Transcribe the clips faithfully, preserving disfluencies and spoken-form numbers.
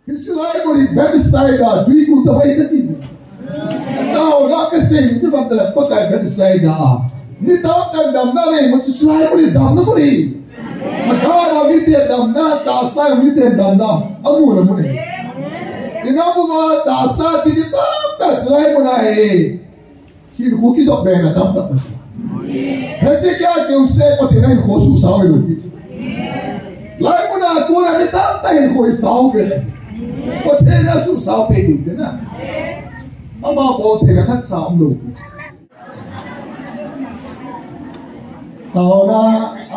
Hiche lai mun hi Bethsaida, tui kum tah ahi kati. Taona kasei chu bang tale Pakai Bethsaida a. Mi tamtah in damna nei mun chu hiche lai mun hi damna mun ahi. Lhagao a mite damna, tahsa a mite damna, amuna mun ahi. Inamunga tahsa thi tamtah hiche lai mun a ahi. Hinkho kijop be na tamtah. Hezekiah keu seh Pathen a hinkho suhsao hilou pi chu. Lai mun a kona mi tamtah hinkho isao be. Pathen a suhsao pe diu te na. Ama bol theina khat sa umlou pi chu. Taona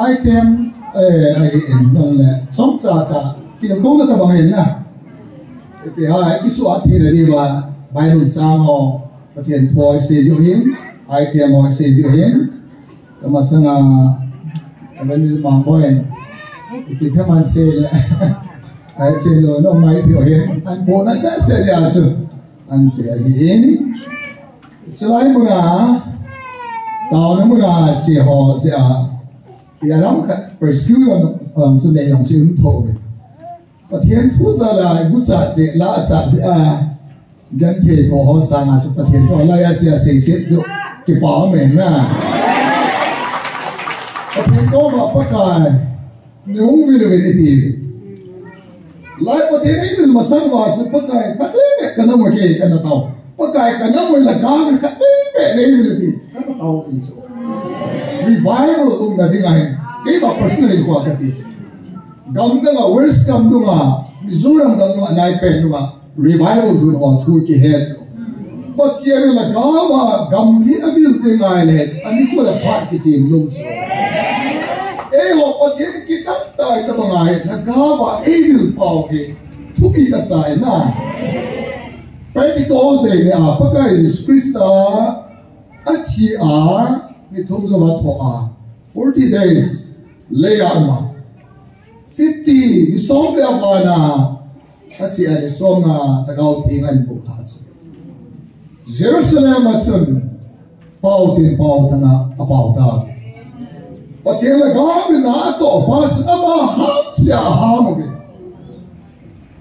item, eh, ahi in nong le. Song cha cha. Tilkhouna tabang in na. Ipi ham, ikisu a theina diuva Bible sang ho. Pathen thu isei diu hin, item ho isei diu hin. Kamasanga, Evangelist Mangboi in, iti phe man sei le, ai sei lou, no mai diu hin. An bo nan be sei le asu. An sei ahi in. Hiche lai mun a, taona mun a, sei ho, sei a. Ia lam khat, persecution, um, chu nei jong sei um tho ve. Pathen thu jal a, imu chat jeh, la chat jeh a, genthei tho ho sanga chu Pathen thu a lai a chia seiset chu kipa um e na. Pathen koma Pakai, nei hung vil uvin iti. Lai Pathen eivil masang uva chu Pakai, khatvei kana mu e, kana tao. Pakai kana mu e, lhagao in khatvei nei vil uvin, kana tao in chu. Revival umna ding ahin, keima personal in koi kati chu. Gam dang a, West gam dung a, Mizoram gam dung a, naipen dung a, revival dun ho thu kihe chu. Pathen in lhagao a gam hi avil ding ngai le, ani ko la phat kitim lum chu. Eiho Pathen in kitah tai tabang a, lhagao a eivil pau hi thupi kasa e na. Pentecost ni a, Pakai Jesu Christa athi a, ni thum jou a thoh a, forty days lei a um a. Fifty, ni som le vana, ache a ni som nga, Lhagao Theng ahin bol tha chu. Jerusalem a chun, pao tin pao thang a, apao ta. Pathen Lhagao in atoh pa chu ama ham sea ham uve.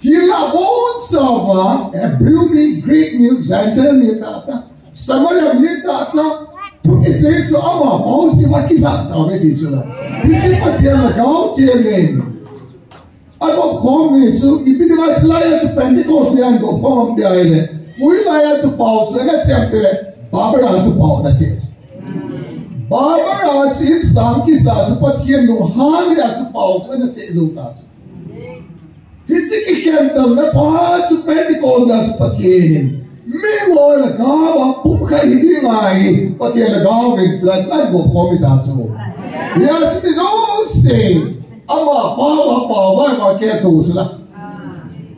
Hinla abonchauva, Hebrew mi, Greek mi, Gentile mi tah tah, Samaria mi tah tah, thu kisei chu ama pao sima kisa tauve ti chu la. Hiche Pathen Lhagao Theng in agop khom ni chu, ipi dinga hiche lai a chu Pentecost ni a agop khom am ti ahile, hoilai a chu pao chu ana chem tile, Barbara chu pao ana che chu. Barbara chu insang kisa chu Pathen lunghan ni a chu pao chu ana che jou ta chu. Hiche kikhentelna pa chu Pentecost na chu Pathen in, mi ngol a gam a pumkhat hi ding ahi, Pathen Lhagao in chu la chu ahin gop khom ta chu. Hia chu mi jouse, ama pao a pao vai ma ke tu chu la.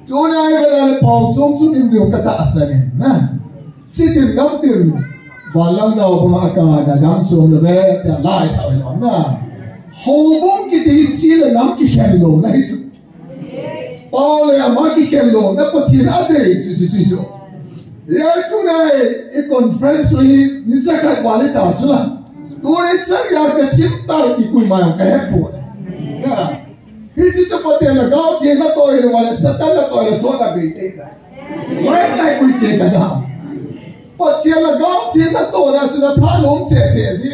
Tuna i vela le pao chung chu min diu ka tahsan in na. Chitin namtin, vanlam nao banga kana dam chung le ve, tia lai sao in na. Houbung kiti hi chi le nam kikhen louna hi chu. Pao le ama kikhen louna Pathen adei chu, chu, chu, chu. Hia tuna i conference hi, ni jakhat val ta chu la. Tuni chan ya ka chim tai ti koima jong ka he poi. Ya. Hiche chu Pathen Lhagao Theng natoh le, vale Satan natoh le, sona bei te ta. Lai kai kui che ka da. Pathen Lhagao Theng natoh na chu na thanom che che ji.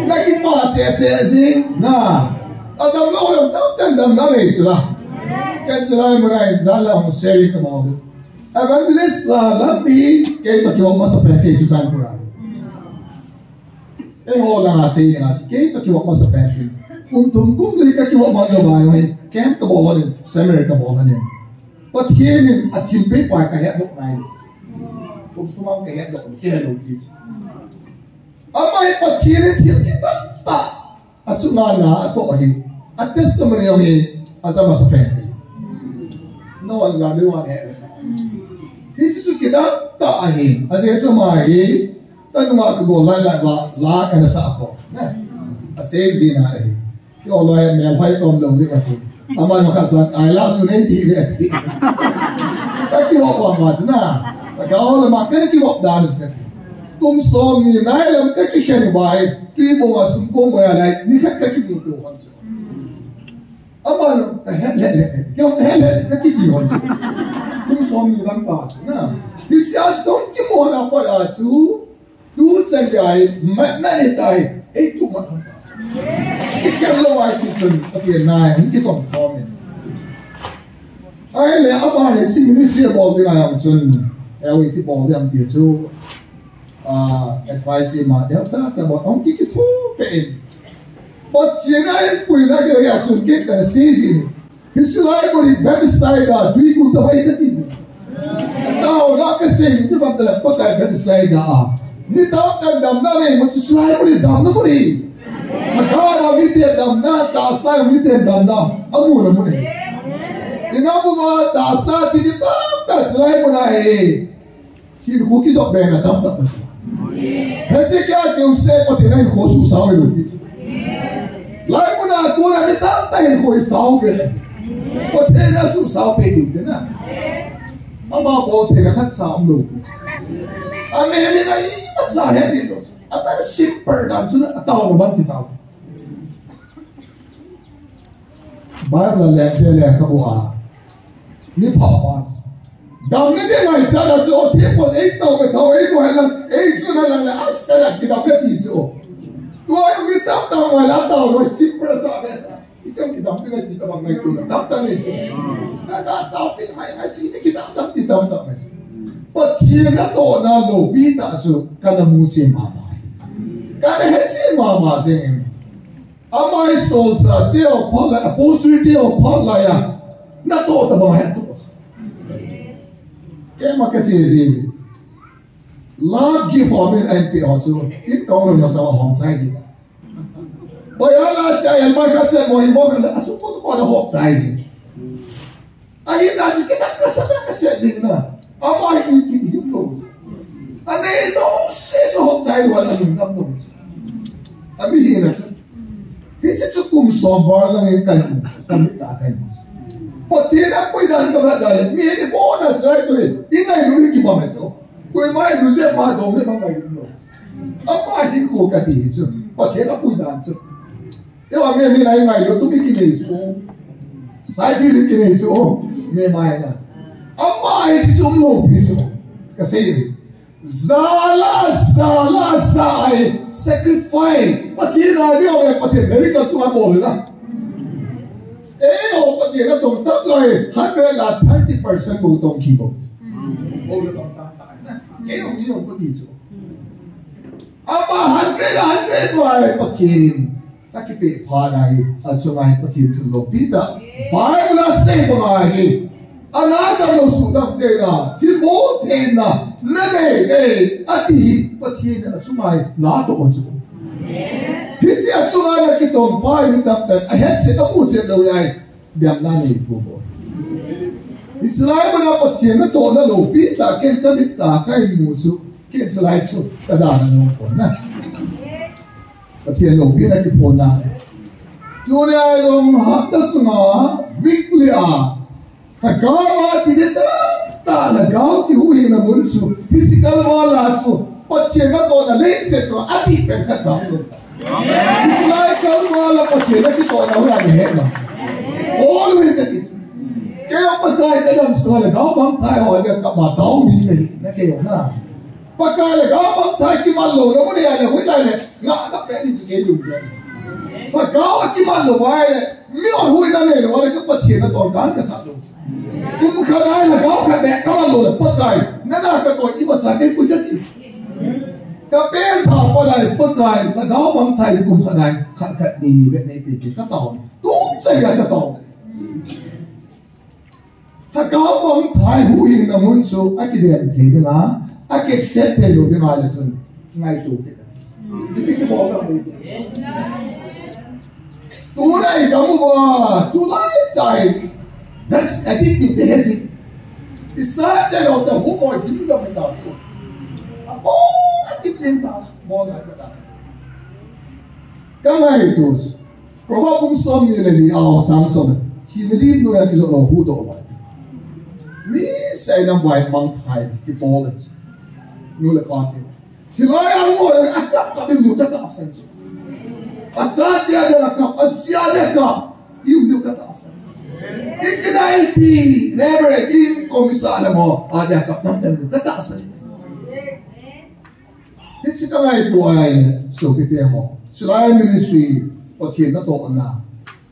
Na kipa che che ji. Na. Adam lou lou tam tam damna nei chu la. Ka chu lai mun a in jan la hung share ka mo. Evangelist la lam hi kei toh kihop masapen kei chu Churachandpur a. Eiho langa sei jeng a chu, kei toh kihop masapen hi. Kum thum kum li ka kihop man jou vai hi. Camp ka bol in, seminar ka bol in. Pathen in athilpeh pa ka hetdoh ngai. Kum thum a ka hetdoh, ka helou ti chu. Ama hi Pathen in thil kitah tah achunga na atoh ahi. A testimony jong hi aja masapen hi. No one la, no one he. Hiche chu kitah tah ahi. Ajeh chu ama hi, kanunga ka bol lai lai uva, la kana sah kho. Na. Asei jin ahi. Kihou loi melhoi kom lou ding ahi chu. Ama na khat san, "I love you," nei ti ve ti. Ka kihou uva ma chu na. Ka kihou le ma kana kihou dan chu. Kum som ni nai lam ka kikhen uva hi. Tuibong a sum kong boi a lai. Ni khat ka kimuto hon chu. Ama na ka het het het. Kihou het het ka kiti hon chu. som ni lang pa chu na. Hiche a chu tong kimona pa a chu. Tu chan gai, mat na ni tai, ei tu mat hon ta. Kikhem lou ai ti chun, Pathen nai, hung kitong khom in. Ahile, abang le, hiche ministry abol ding a jong chun, eh, ei ti bol ding ti chu, ah, advice ima, ding cha cha bol, hung ki kitho pe in. Pathen a in puina kei a chun, kei ka si si. Hiche lai mun hi Bethsaida, tui kum tah ahi kati. Taona kasei, tu bang tala Pakai Bethsaida a. Mi tamtah in damna nei mun chu, hiche lai mun hi damna mun hi. Lhagao a mite damna, tahsa a mite damna, amun amun hi. Ina bu ma tahsa ti ni tamtah hiche lai mun ahi. Hinkho kijot be na tamtah masa. Hezekiah keu se Pathen in hinkho suhsao e lou pi chu. Lai mun a kona mi tamtah hinkho hi sao be. Pathen in suhsao pe diu te na. Ama bol thei na khat sa um lou pi chu. Amen, amen, a imacha he diu lou chu. A very simple dan chu na, a tao na ban ti tao. Bible a lengte lekhabu a. Mi pha pa. Damna ding ngaichat a chu, o thempu ei tao ka tao, ei ko hen lang, ei chun hen lang le, as ka la kidam le ti chu. Tua mi tamtah ngai la tao lo, simple sa be sa. Ichang kidam ti ngai ti tabang ngai tu na, tamtah nei chu. Ka ka tao pi mai mai chi ti kidam tam ti tamtah mai. Pathen natohna loupi tah chu, kana mu che mama. Kana he che mama jeng. Ama hi solchah te ho phat lai, apostle te ho phat lai a, natoh tabang ahi tu. Keima kache ji. Love gift ho min ahin pe ho chu, in kong lou masa a hom chai ji. Oi, ala sia, yan ma ka chen mo hi mo ka la, asu po po la hom chai ji. Ahi na chu kidam kasa na kasa ding na. Ama hi kihim lou. Anei jouse chu hom chai lou a lungdam lou. Ami hina chu. Hiche chu kum som val lang in kan, kan ta kan. Pathen a puidan ka ba da le, mi ni bona sai tu. I ngailu hi kibang e chu. Koima ilu jep ma dong le ma ngailu lou. Ama hinkho kati chu. Pathen a puidan chu. Eiho mi, mi lai ngai lo tu mi kinei chu. Sai ti kinei chu. Mi mai na. Ama hi chu um lou pi chu. Kasei. Jala, jala, ja a sacrifice. Pathen a ding a, Pathen miracle chu abol na. Eiho Pathen a tong tah lai, hundred la thirty percent bou tong kibou. Bou le tong tah tah na. Eiho mi jong kati chu. Ama hundred, hundred mai Pathen. Kakipeh phat ahi, achunga hi Pathen thu loupi tah. Bible a sei banga hi. Ana damlou suhdam theina, thilbol theina, nanei, nei, ati hi Pathen in achunga hi natoh u chu. Hiche achunga nakitong pa hi mi tamtah in ahetchet amuchet lou ahi. Damna nei poi. Hiche lai muna Pathen natohna loupi tah ken kamit a kahin mu chu, ken hiche lai chu kadan a nung pon na. Pathen loupina kiphonna. Tunia jong hapta sunga weekly a. Lhagao a thi ding tah, lhagao kihuhhingna mun chu. Hiche kalval a chu. Pathen natohna leiset chu athi pen khat cha um lou. Hiche lai kalval a Pathen nakitohna hu a nahet na. Ol uvin kati chu. Kei jong Pakai kadam sunga lhagao mangthai ho ding a kap a tao mi kahi na kei jong na. Pakai lhagao mangthai kiman louna mun a le hui lai le, ngah kape ding chu kei lung le. Lhagao a kiman lou vai le, mi hon huhhingna nei lou vai le, ka Pathen natoh kan kasah lou. Kum khat a lhagao khat beh kaman lou le, Pakai, nana katoh imacha kei pui kati. Kapen tha pa lai Pakai, lhagao mangthai kum khat a, khat khat ni ni beh neipe ti katao. Tum chai a katao. Lhagao mangthai huhhingna mun chu akidem thei dinga, akiaccept thei lou dinga le chun ngaito te ka. Ipi kibol na dei se. Tulai kamu ba, tulai chai. Drugs addictive te hesi. Isa te lo te hu mo din lo ta su. Abo addictive ta su. Mo na ka ta. Ka ngaito. Proverbs bung som ni le li a chang som. Thina lim noiya kijot lou huhdoh uva. Mi seina vai mangthai kitol e. Nu le pa te. Hilai a ngol a kap kap in diu katahsan chu. Acha tia ding a kap, asia ding a kap. I um diu katahsan. I kinai pi, Reverend, in Kom isa le mo, adia kap nam tem ka ta sa. Hiche ka ngaito a ahile, sopite ho. Chulai ministry, Pathen natohna.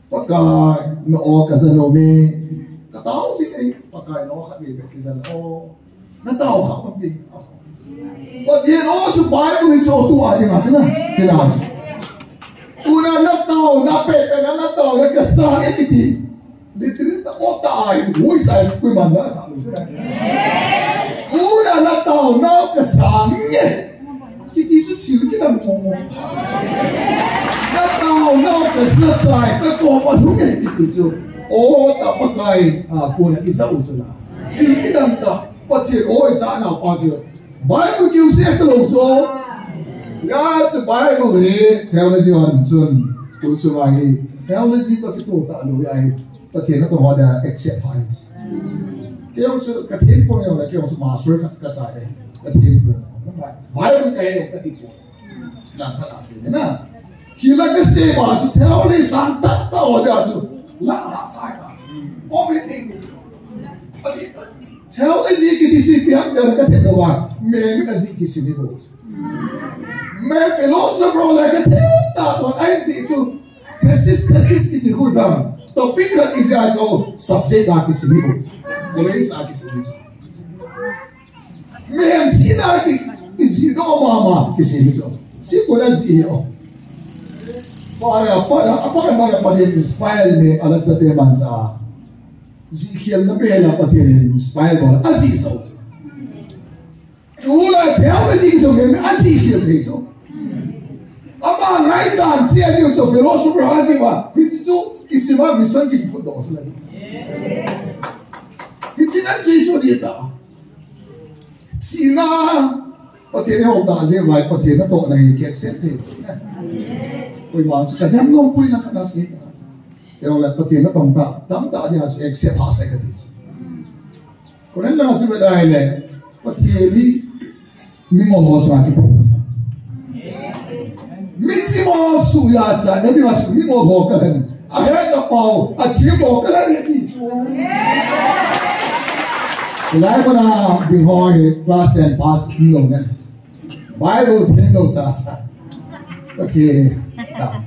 Pakai, na o ka ja nom e. Ka tao jing e, Pakai na o khat vei beh ka ja nom. Na tao kha Pathen. Pathen o chu Bible hi chu tu a ding a chu na. Ti na chu. Tuna na taona pet pet na, na taona ka sang e kiti. Literal ta o ta ai, ui sai, kui man ja ka. Tuna na taona ka sang e. Kiti chu thil kidang mong mong. Na taona ka ja tai, ka koma lhung e kiti chu. O ta Pakai, a, kona i ja u chu na. Thil kidang ta, Pathen o i ja na pa chu. Bible kiu se ta lou chu. Ya chu Bible hi theology hon chun. Tu chu ma hi. Theology pa kitu ta lou ya hi. Pathen natong ho dia accept hai. Kei jong chu ka thempu neo la, kei jong chu master ka, ka chai le. Ka thempu. Bible ka he ka ti pu. Lang sa na se na. Hi la ka se ba chu theology sang ta ta o dia chu. La la sa ka. O me theng. Theology kiti chu ipi ham tia ka thei lou va. Me mi na ji kisim hi bou. Me philosopher la ka thei ta to ai ji chu. Thesis, thesis kiti khu bang. Topic khat kiti a chu subject a kisim hi bou. College a kisim hi chu. Mihem jina ki, kijih doh mama kisim hi chu. Si kona ji hi o. Para, para, para, para, para inspire me ala chate man sa. Jih khel na bela Pathen in inspire bol a jih sah. Chule theology jong hi a jih khel thei chu. Ama ngaidan chi a ding chu philosopher a jih va. Hichu kisim a mission kiphut doh chu la. Hichu an jih chu di ta. China Pathen ho ta jeh vai Pathen natohna hi kihet thei. Koima chu ka dem nom pui na ka na si. Kei jong le Pathen natong ta, tam ta dia chu accept ha sa ka ti chu. Koren la chu ve dai le, Pathen hi mingol ho sa kipom sa. Michim ho suh ya cha, na dinga chu mingol ho ka len. Ahet na pau, athim ho ka len ti chu. Lai mana ding ho hi class ten pass lou ngan. Bible thei lou cha cha. Pathen hi.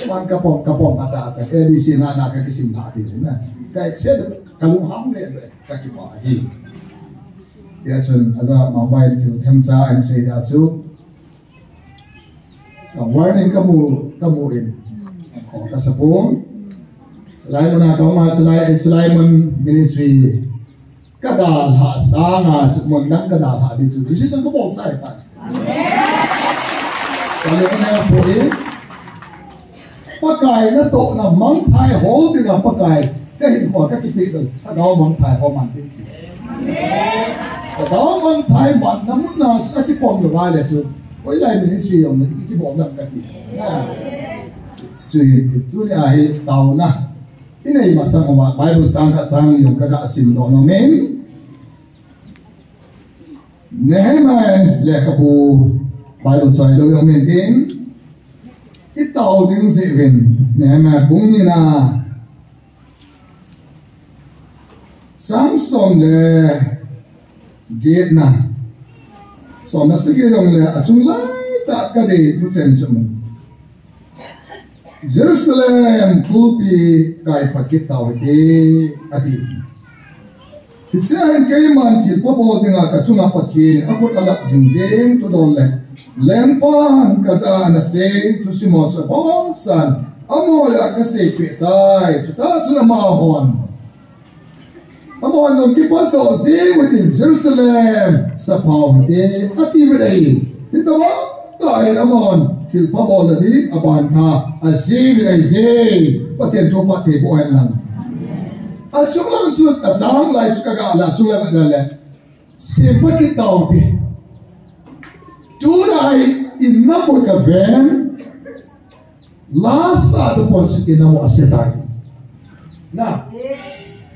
Man ka pom, ka pom ata ata. A B C na na ka kisim na ti na. Ka accept ka lunghang le le ka kipah hi. Ya chun aja mobile thil themcha an sei ya chu. Ka warning ka mu, ka mu in. Ko ka sapung. Salai mun a ka ma salai, salai mun ministry. Ka dalha sanga, mun dang ka dalha ding chu, Jesu chun ka bol chai tai. Ka le na po e. Pakai natohna mangthai hol dinga Pakai ka hinkho ka kipe ding, ka dau mangthai hol man ding. Ka dau mangthai man na mun na sa kipom lou vai le chu. Hoilai ministry jong na kibol dam ka ti. Na. Chu hi, tuni a hi taona. I nei masang uva Bible chang khat chang ni jong ka ga sim doh nom in. Nehemiah lekhabu Bible chai lou jong in tin. I tao ding jeh uvin Nehemiah bung ni na. Chang som le get na. Som le sagi jong le achung lai tah ka dei tu chen chu. Jerusalem khulpi kai phat kit tau hite, ati. Hichea hin keiman thilpha bol dinga ka chunga Pathen in akhut alap jing jeng thudol le lengpan ka jah a ana sei thusim ho chu aboncha'n amaho a ka seipeh tai, chutah chun amahon Amahon jong kipatdoh jing utin Jerusalem saphau hite, ati uve. Hitobang tah in amahon thilpha bol nading aban tha ajih uve. Pathen thu phatthei boh hen lang. Achung lang chu achang lai chu ka ga la chung lang le. Seipha kit taute. Tulai in na put ka ven. Lasa tu pon chu in na mu ase tai. Na.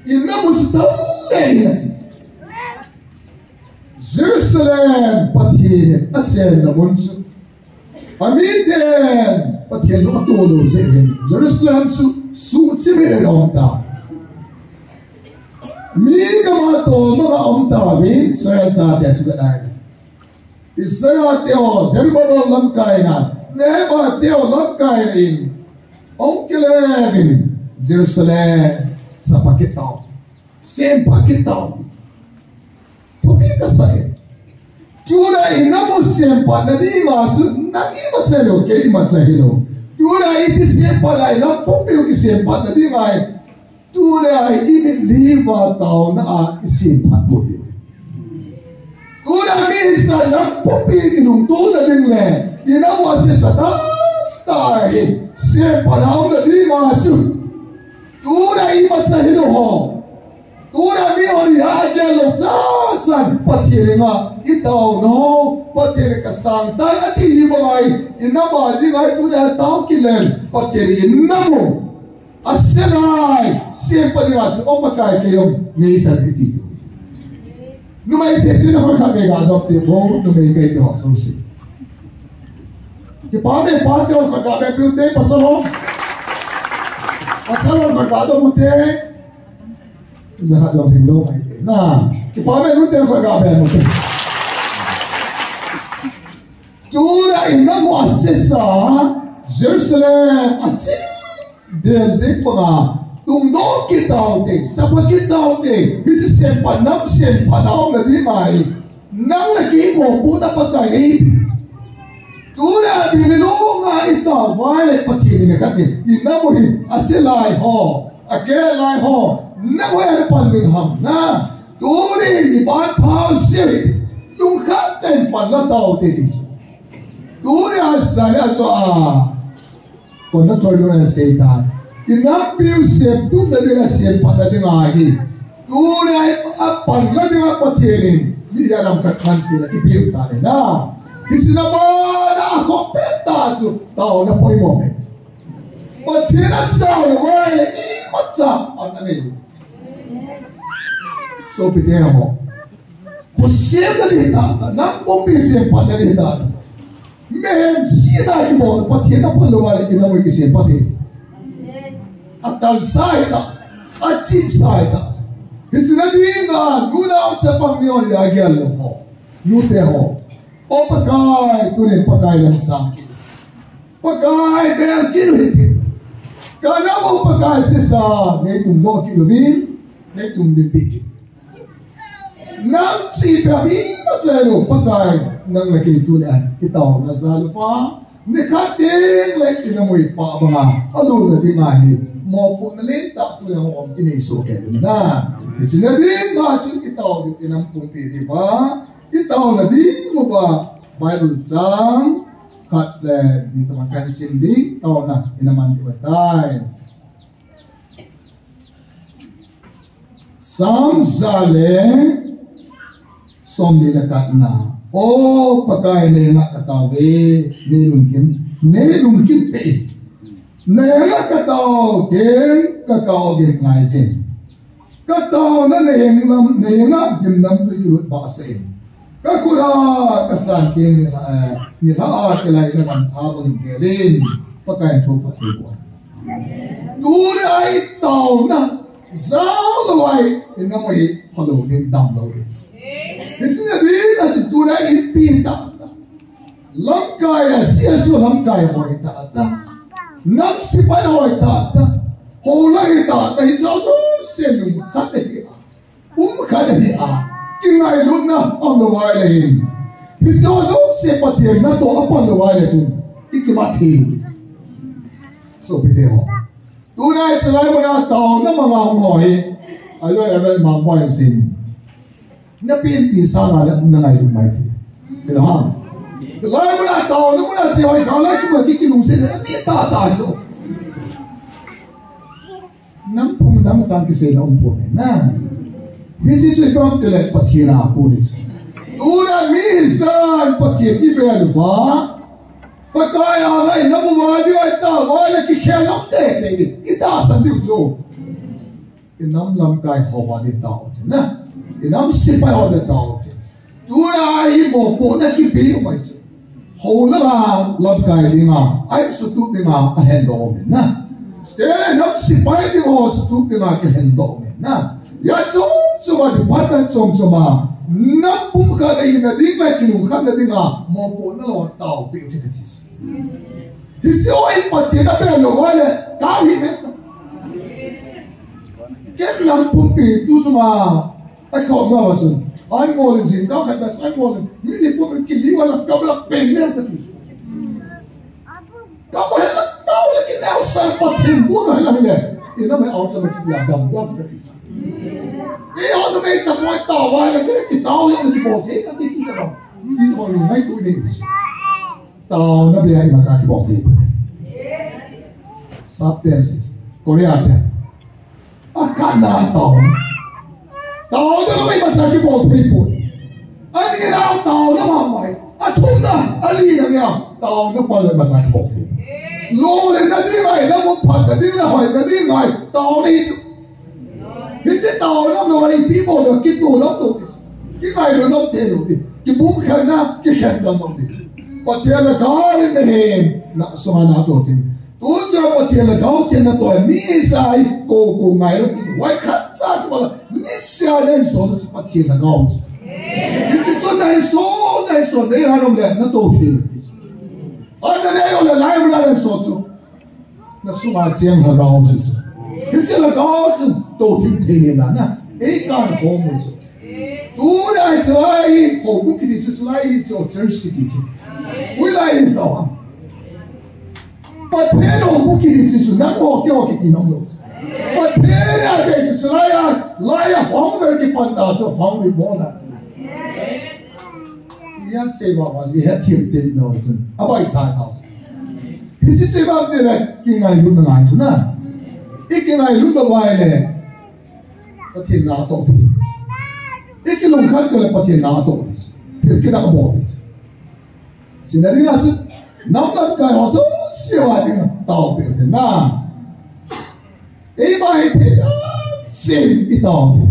In na mu chu tau le. Jerusalem Pathen achenna mun chu. Amiten Pathen lo to lo je. Jerusalem chu suhchim in aum ta. Mi gam a tolmang a um tauvin, Israel chate chu gadai. Israel te ho, Zerubbabel lamkaina, Nehemiah te ho lamkaina in, hung kile uvin, Jerusalem, sempha kit tau. Sempha kit tau. Thupi kasa e. Tuna i nam u semphatna dinga chu, nang imacha hilou, kei imacha hilou. Tuna iti semphatna, i nam pumpi u kisemphatna dinga hi. Tuna i mitlhi uva taona a i semphat u hi. Tuna mi hisa nam pumpi i lungtona ding le, i nam u asesa tah tah hi, semphatna umna dinga chu. Tuna imacha hilou ho. Tuna mi hon hi agel lou chasan, Pathen henga i taona ho, Pathen ka sangtai ati hi bang ahi, i nam a dinga hi tuna tao kit leng, Pathen in i nam u asei lai, semphat dinga chu, O Pakai, kei jong nei san iti. Numei sese na hon khat vei ga dop te, bo, numei kei te ho, so se. Kipa me pa te ho, khat ga be piu te, pasal ho. Pasal ho, khat ga dop mu te. Za khat jong theng lou mai te. Na, kipa me nu te ho, khat ga be mu te. Tuna i nam u asesa, Jerusalem, achi. Del jing panga, tungdoh kit tau te, semphat kit tau te, hiche semphat nam semphat a umna dinga hi, nang le kei mopohna Pakai nei. Tuna mi ni lunga i tao uva le Pathen in akhat in, i nam u hi, asei lai ho, akeh lai ho, nang u hi ana pan ding ham na. Tuni i ban phau sih, lungkhat tah in pan la tau te ti chu. Tuni a sa le a so a. Kona thoi lona sei ta. I nampi u semtupna dinga semphatna dinga hi. Tuni a i pan la dinga Pathen in. Mi a nam khat khat sila kipiu ta le na. Kisina ba na a khop pet ta chu. Taona poimo pet. Pathen asao le vai le imacha pan anei. Sopite ho. Khosemna ding hita, nang pumpi semphatna ding hita. Mihem sina kibol, Pathen a pan lou va le, i nam u kisemphat thei. Atalsa hita, achipsa hita. Hiche na dinga, nunao chapang neo le agel lou ho. Nute ho. O Pakai, tunin Pakai lam sang kit. Pakai bel kit u hite. Ka nam u Pakai sesa, nei tungdoh kit uvin, nei tungdinpi kit. Nang chu ipi ham imacha hilou, Pakai, nang le kei tuni a, i taona jal uva, nikhat teng le i nam u i pah banga, alutna dinga hi, mopohna lentah tuni a hung um i nei soh kei u na. Hiche na dinga chun i tao ding i nam pumpi diuva, i taona diuva, Bible chang khat le ni tobang kahin sim ding, taona i na man diu ahitai. Sam ja le somni le khatna. O Pakai, na henga ka tao ve, nei lungkim, nei lungkim peh in. Na henga ka tao teng, ka kah u gin ngai jin. Ka taona na heng lam, na henga gimnamtui kilut bahsah in. Ka khut a ka san teng nilhah, eh, nilhah a kilai na gantha bangin gel in. Pakai in thu phat thei poi. Tuni a i taona, jao lou a i nam u hi phalou ding, damlou ding. Hiche na dinga chu tuni a i pi tah tah. Lamkai a, C S O lamkai hoi tah tah. Nam sepai hoi tah tah. Houla hi tah tah, hiche jouse lungkhat ahi a. Pumkhat ahi a. Kingailutna aum lou vai le hin. Hiche jouse Pathen natoh a pan lou vai le chun. I kimat thei. Sopite ho. Tuni a hiche lai muna taona manga hung ho hi. Aloi avel mang poi sin. Na pi in pi sanga le na ngailut mai thei. Hilou ham. Lai muna taona muna se hoi ka lai ki ma ki ki lungset na ti tah tah chu. Nam phung dang sang kiseina um poi na. Hiche chu ipi ham itile Pathen a kon ahi chu. Tuna mi hisan Pathen i bel uva. Pakai a ngai nam uva diu ahi tah uva le kikhel nom tei tei ding. I tahsan diu chu. I nam lamkai ho va ding tao te na. I nam sepai ho ding tao te. Tuna hi mopohna kipe u mai chu. Houla a lamkai dinga, a sutup dinga, ahin doh umin na. State nam sepai ding ho sutup dinga kihin doh umin na. Hia chu Pan phat na chom chom a, nam pumkhat a hina ding le kilungkhat na ding a, mopohna lo tao pe u te kati. Hiche o in Pathen a pe lo le, ka hi me. Ken nam pumpi tu suma, a khom na wa sun. An mo le jin ka khat ba an mo le. Mi ni pum ki li wa la ka la pe ne kati. Ka ba hela tao le ki neo sa Pathen bu na hela hile. Ina me automatic ya dam dam kati. E automatic sa mo tao wa le ki tao le ki bo the kati ki sa. Ki bo ni mai tu ni. Taona bia imacha kibol thei. Sap ten sis. Korea ten. Akhat na taona. Taona bia imacha kibol thei poi. Ani na taona mamai. Athum na, ali na nia. Taona pal imacha kibol thei. Lo le na ding ai, na mo phat na ding na hoi na ding ai. Taona hi chu. Hiche taona lo ani pi bo lo ki tu lo tu. Ki ngai lo lo te lo ti. Ki bum khan na ki khan dam lo ti. Pathen lhagao in na hen na suma na to tin. Tu cha Pathen lhagao chen na to mi sai ko ko ngai lo ti. Wai khat cha ko la ni sia nen so Pathen lhagao. Hiche chu nai so nai so nei ra lo le na to ti. Ana nei o le lai ra nen so chu. Na sunga cheng lhagao chu chu. Hiche lhagao chu to thim thei le na na. Ei kan ho mu chu. Tu na chu ai ho bu kiti chu chu lai chu church kiti chu. Ui lai in sa ha. Pathen ho bu kiti chu chu na ko ke ho kiti na lo. Pathen a ke chu chu lai a lai a founder ki pan ta chu founder mo na. Ya se ba was we had him tin no chu. Abai sa ta. Hiche chu bang te le, kingailut na ngai chu na. I kingailut na vai le. Pathen na to ti. I kilungkhat ko le Pathen na to ti. Thil kidang bol ti. China ding a chu. Nam lamkai ho jouse a ding tao pe te na. Eima hi thei dan chen i tao te.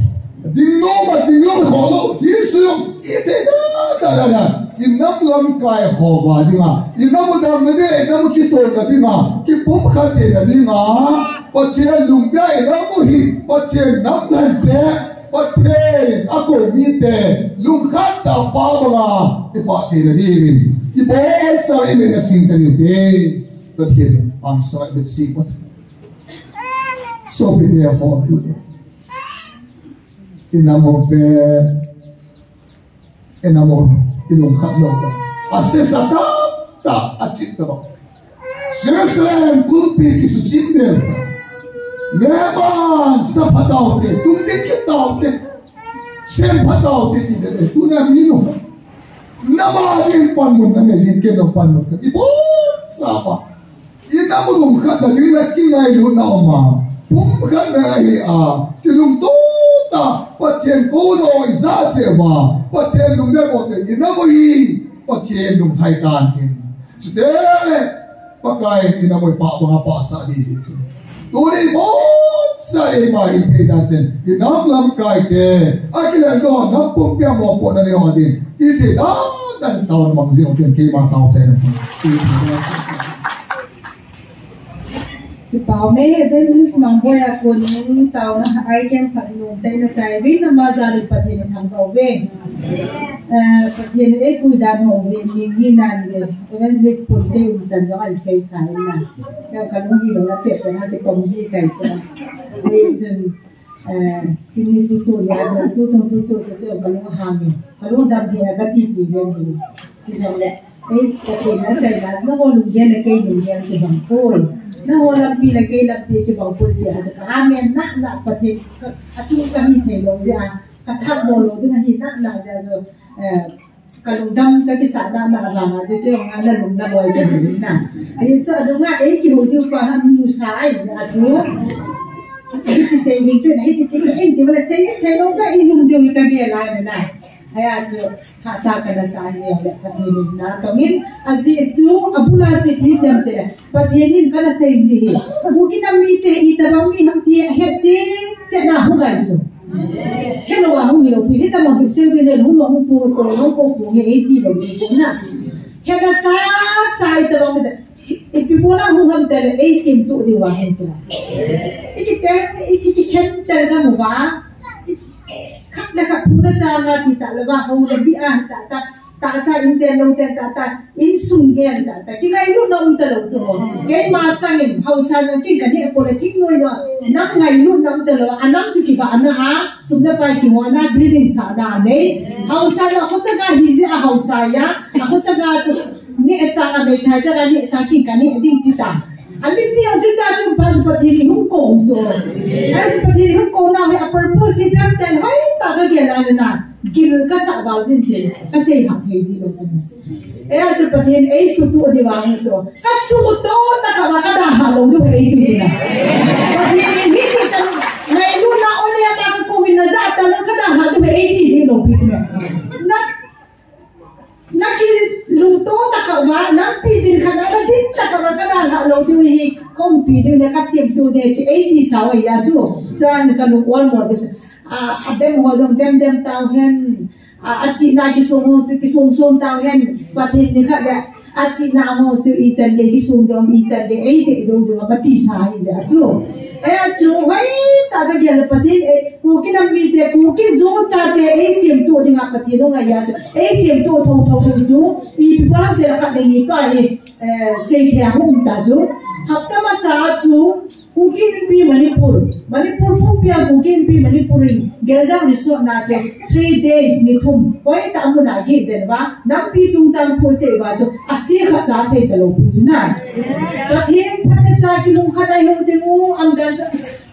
Ding nom a ding nom ho lo, ding sung i thei dan dan dan dan. I nam lamkai ho va ding a, i nam u damna ding, i nam u kitona ding a, kipumkhat theina ding a, Pathen lungdei i nam u hi, Pathen nam lhante, Pathen a kou mite, lungkhat tah pa banga, i pah theina ding in, i bolsa i min a sing ta ding te, Pathen pangsa i min sing pa. Sopite ho tuni. I nam u ve, i nam u, i lungkhat lou ta. A sesa tah tah a chih ta bang. Jerusalem kulpi kisuchim del ta. Neman sa phatau te, tung te kitau te. Sem phatau te ti de, tuna mi no. Nama din panmun na me jin ke no panmun. I bolsa pa. I nam u lungkhat na ding le kingailutna um a. Pumkhat na ahi a. Kilungto tah. Pathen kou dou i ja cheh uva. Pathen lungdei bol te. I nam u hi. Pathen lunglhai tan tin. Chuteng le. Pakai in i nam u i pah banga pahsah ding hi chu. Tuni bolsa eima i thei dan chen. I nam lamkai te. A kileng doh nam pumpi a mopohna nei ho din. I thei dan dan taona mang jing u tin keima tao chen. Kipah e, Evangelist Mangboi a konin taona item khat nung tei na chai vin na ma jal in Pathen in thangvah uve. Eh, Pathen in eipui dan ho hi ni ni nan le Evangelist pun te um chan jong an sei khai na. Kei ka lung hi lo na pe pe na te kom ji kai cha. Ei chun Eh, chini tu su ya ja, tu chung tu su chu tu ka lung hang e. Ka lung dam hi a ka ti ti jen hi. Ti jong le. Ei, ka ti na chai na, na ho lung jen le kei lung jen ti bang poi. Na ho lampi le kei lampi ti bang poi ti a chu ka amen na na Pathen ka, a chung ka hi thei lo jeh a, ka that mo lo ding a hi na na jeh a chu, eh, Ka lungdam ka kisah na na vang a chu kei hung a na lung na loi ka hi na. Ahi chu a dung a ei kihou diu pa ha mu sa ai a chu. Ei kisei ving tu na ei ti ti in ti wala sei thei lo ba i jum diu ka ge lai na. Ahi a chu hahsa ka na sa hi le Pathen in na tong in a ji chu a bul a ji ti sem te le Pathen in ka na sei ji hi. Kuki nam mite hi tabang mi ham ti a het cheh cheh na hu gai chu. Helou a hung hilou pi, hitabang hipsel pi le, hung lou hung pu ko, hung ko pu nge, ei ti lou ti na. Heta sa, sa hitabang, ipi bola hung ham te le, ei sim tu diu va hung tu. Iki te, iki khen te le ka mu va. Ka, Le khat thu le chang a ti ta le va ho le bi a ta ta. Tahsa in chen lo chen ta ta. In sung gen ta ta. Kingailutna um ta lo chu. Keima chang in haosa nang kin ka ne ko le thing noi lo. Nang ngailutna um ta lo. A nang chu kivahna a. Sum le pai kihona building sahna nei. Haosa lo ko chaga hi je a haosa ya. A ko chaga chu. Nehsa a meithai chaga nehsa kin ka ne ding ti ta. A mipi a chu ta chu pa chu Pathen in hung ko chu. A chu Pathen in hung ko na hi a purpose hi pem ten hoi ta ka gel a le na. Gil ka sa val jin te. Ka sei ha thei ji lo chu. E a chu Pathen ei sutu di vang chu. Ka sutu ta ka va ka dalha lo du hei ti di na. Pathen in hi ti ta. Ngailutna ole ma ka ko hin na ja ta lo ka dalha du hei ti di lo pi chu. Na Na kilungto ta ka va, nampi din khat na, na din ta ka va ka dalha lo diu hi, kong pi diu ne ka siam tu de, ti ei ti sa wa ya chu. Chan ka lung ol mo chu. A, a dem ho jong dem dem tau hen. A, a chi na kisum ho chu kisum sum tau hen. Pathen ni khat le. A chi na ho chu i chan de kisum dom i chan de ei de jong de ma ti sa hi ja chu. E chu hoi ta ka gel Pathen e. Kuki nam mite, Kuki Zo chate, ei siam tu dinga Pathen hung a ya chu. Ei siam tu thotho chu. Ipi pa ham te la khat le ni pa hi, eh, sei thei a hung ta chu. Hapta masa chu, Kuki Inpi Manipur. Manipur pumpi a Kuki Inpi Manipur in. Geljang Resort na chu. Three days ni thum. Hoi ta mun a gih den va. Nampi sung chang pu sei va chu. A si khat cha sei ta lo pu chu na. Pathen phatecha kilungkhat a hung ding u am dan chu.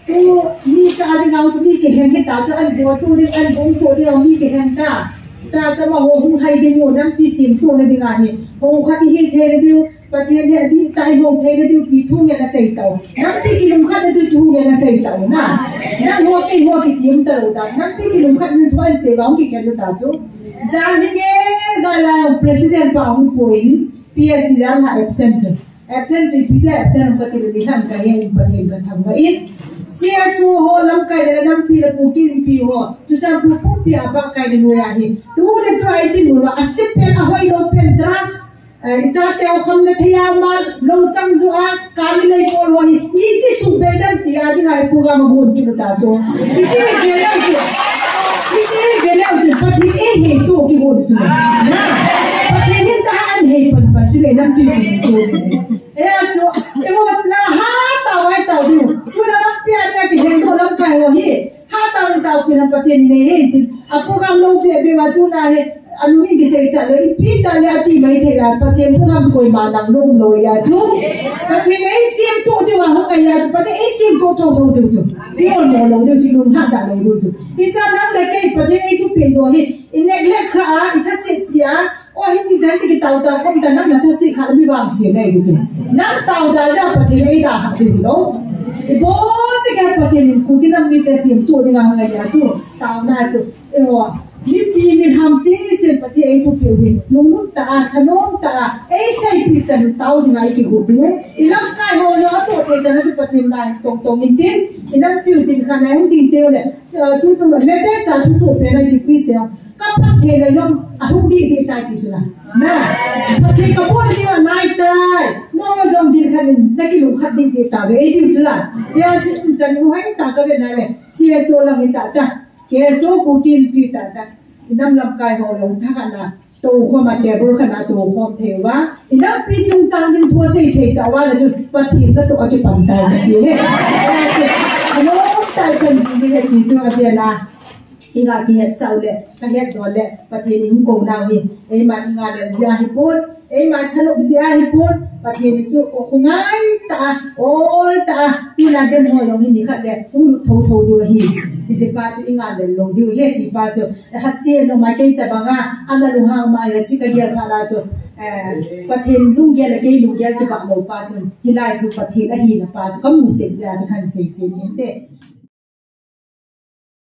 Tu mi cha ding a chu mi kiheng hi ta chu an ding tu ding an bung tu ding mi kiheng ta. Ta chu ma ho hung hai ding u nampi siam tu na ding a hi. Ho khat hi thei na diu, Pathen hi di tai ho thei na diu ti thu nge na sei tau. Nampi kilungkhat na diu thu nge na sei tau na. Nang ho kei ho kiti um ta lo ta. Nampi kilungkhat na thu an sei va hung kikhen ta chu. Jan hi nge ga la president pa hung pu in P S C jan ha absent chu. Absent chu ipi jeh a absent um ka ti le ni ham ka he in Pathen ka thangvah in. C S O ho lamkai le nampi le Kuki Inpi ho. Churachandpur pumpi a ba kai le noiya hi. Tu le tu a i ti mu a sip pen a hoi lo pen drugs. Eh, i chate ho kham na thei a ma lo chang ju a ka mi lei ko lo hi. I ti su be dan ti a ding a i program a gun ki ta chu. I ti be le u ti. I ti be le u ti. Pathen e he tu ki gun su. Na. Pathen hin ta an he pan pan chu le nampi pi tu. E a chu, e ho na ha ta wai ta du. Tu na lampi a ding a kiheng do lamkai ho hi. Ha ta wai ta pi na Pathen ne he ti. A program lo pe pe wa tu na he. A nu hin kisei cha le. Ipi ta le a ti mai thei la. Pathen program chu koima nang lo lo ya chu. Pathen ei siam tu ti wa hung a ya chu. Pathen ei siam tu tu tu tu chu. I ol mo lo tu chu lung ha ta lo tu chu. I cha nang le kei Pathen ei tu pe jo hi. I neglect kha a, i tha se pi a. O, hiti jan ti kitau tau kom ta nang na tha si kha mi vang si nei du. Nang tau da ja Pathen ei da kha ti lo. I bo chi ka Pathen in Kuki nam mite siam tu ding a ngai ya tu. Tau na chu. E o. Mipi mi ham si si Pathen ei tu piu hin. Lunglut ta a, thanom ta a. Ei sei pi chan tau ding a i kihu ding. I lamkai ho lo a tu te chan a chu Pathen da tong tong in tin. I nampiu tin kha na hung tin teu le. Tu chu le pe sa thu su pe na ji pi se. Ka phattheina jong ahung dih dih tai ti chu la. Na, phatthei ka bol ding a nai tai. No jong din khat in na kilungkhat dih dih ta ve, ei ding chu la. Ya chu chan u hai ta ka ve na le. C S O lang in ta ta. K S O Kuki Inpi ta ta. I nam lamkai ho long tha khat na. To khom a table khat na to khom thei uva. I nampi chungchang ding thu sei thei ta uva le chu Pathen na to a kipan tai ka ti he. Ano tai kan ji he ti chu a bia na. I nga kihet sau le, ka het do le, Pathen in hung ko nau hi, eima i nga le jia hi pon, eima thanop jia hi pon, Pathen chu o khungai ta, ol ta, tu na dem ho jong hi ni khat le, hung lut tho tho diu hi, i je pa chu i nga le lo diu he ti pa chu, ha sie no ma kei ta banga, ana lu hang ma ya chi ka gel pha la chu, eh, Pathen lunggel le kei lunggel kibang lo pa chu, hilai chu Pathen ahi na pa chu, ka mu chen jia chu kan sei chen ni te.